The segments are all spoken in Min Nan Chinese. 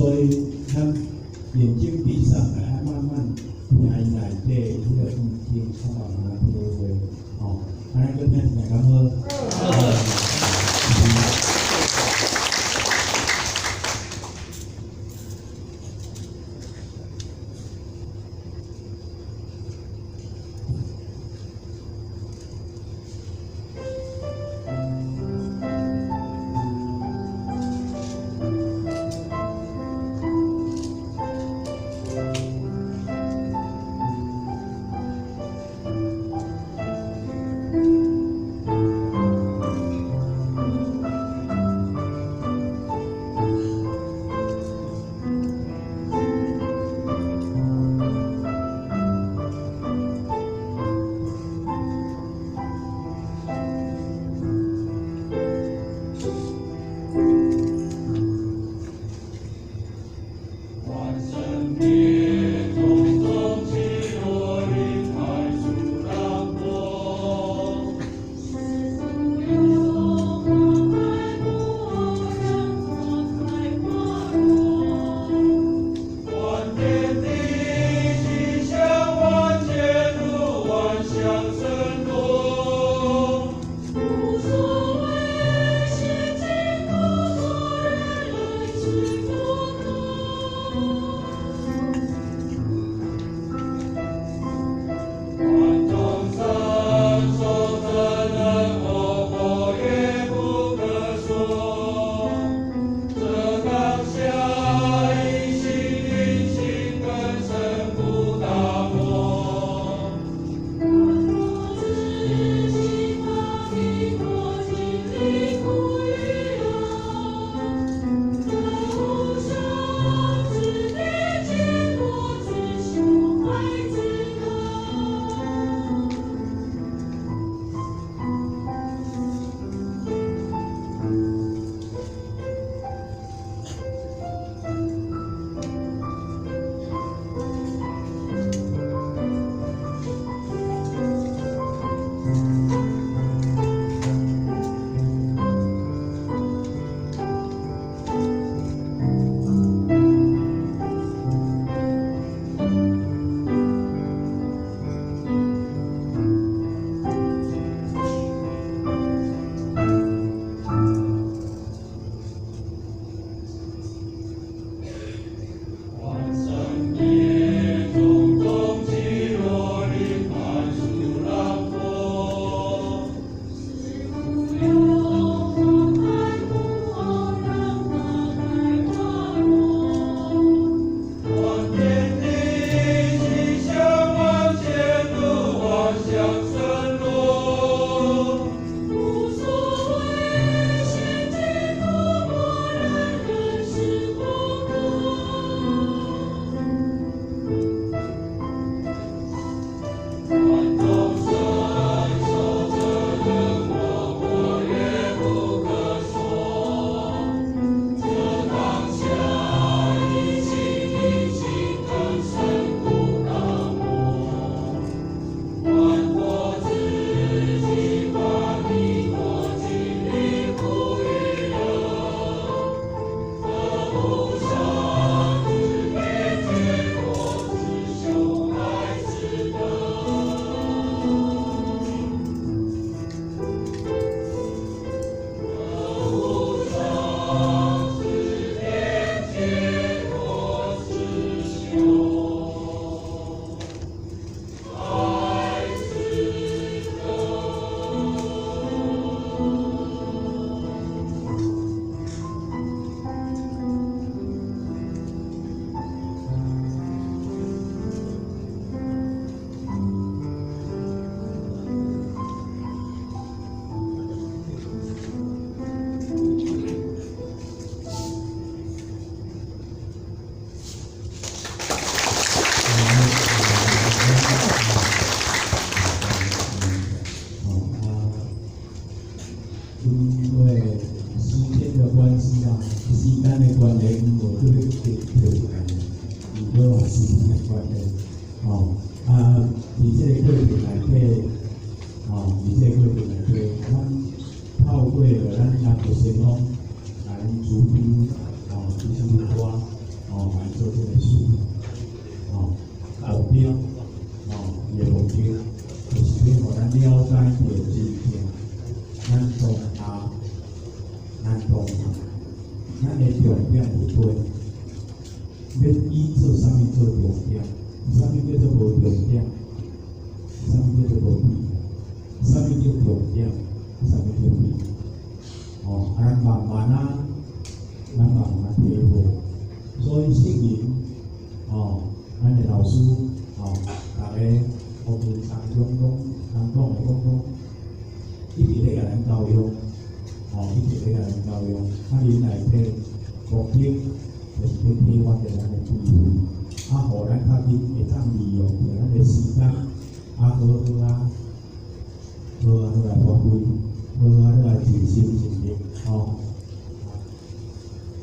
所以咱眼睛閉上來，愛慢慢聽伊內底彼个意境，較慢慢體會，吼。按呢閣聽一下敢好？好。因為時間的關係啊，時間的關係，無閣欲提出來，毋過嘛時間的關係，吼啊，佇這个過程內底，吼，佇這个過程內底，咱透過著咱南部先鋒來主導，吼，其實我，哦，來做這个事，哦，目標，哦，伊的目的，就是欲予咱了解著真正，咱當下，咱當下，咱的重點有對，欲以做啥物做重點？啥物叫做無重點？啥物叫做無必要？啥物叫重點？啥物叫必要？哦，啊，咱慢慢啊，咱慢慢體會。所以聖人，哦，咱的老師，哦，逐个方面當中攏人講的講講，一直咧共咱教育，哦，一直咧共咱教育。啊，恁內底目的就是欲啟發著咱的智慧，啊，予咱較緊會當利用著咱的時間，啊，好好啊，好啊，來發揮，好啊，來盡心盡力，吼。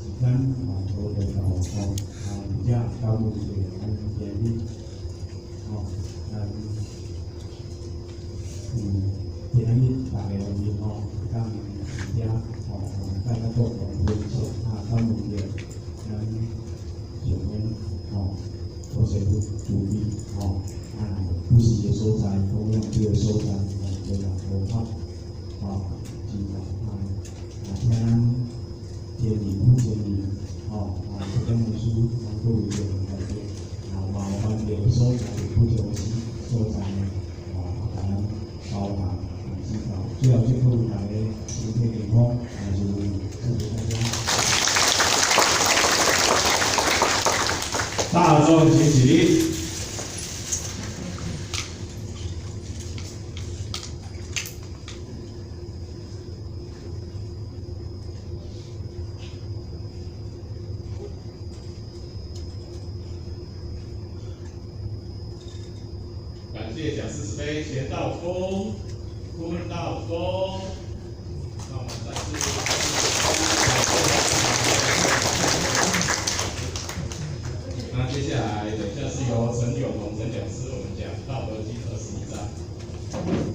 時間嘛，無就到，吼，啊，而且感恩者咱今日，吼，咱今仔日逐个面吼，當佇遮吼，大家共同分享，啊，感恩著咱上面吼，菩薩慈悲，吼，啊，不時的所在，供養這个所在，吼，這個佛法，吼，指導，啊，啊，請咱建議不建議，吼，啊，這種師攏各位這個啊，麻煩著所在不同所在呢，吼，啊，共咱包涵指導，最後祝各位大家身體健康，萬事如意，謝謝大家。大眾請起立。感謝講師慈悲，乾道風，坤道風。那我們再次。那接下來，等一下是由陳永宏陳講師，我們講《道德經》21章。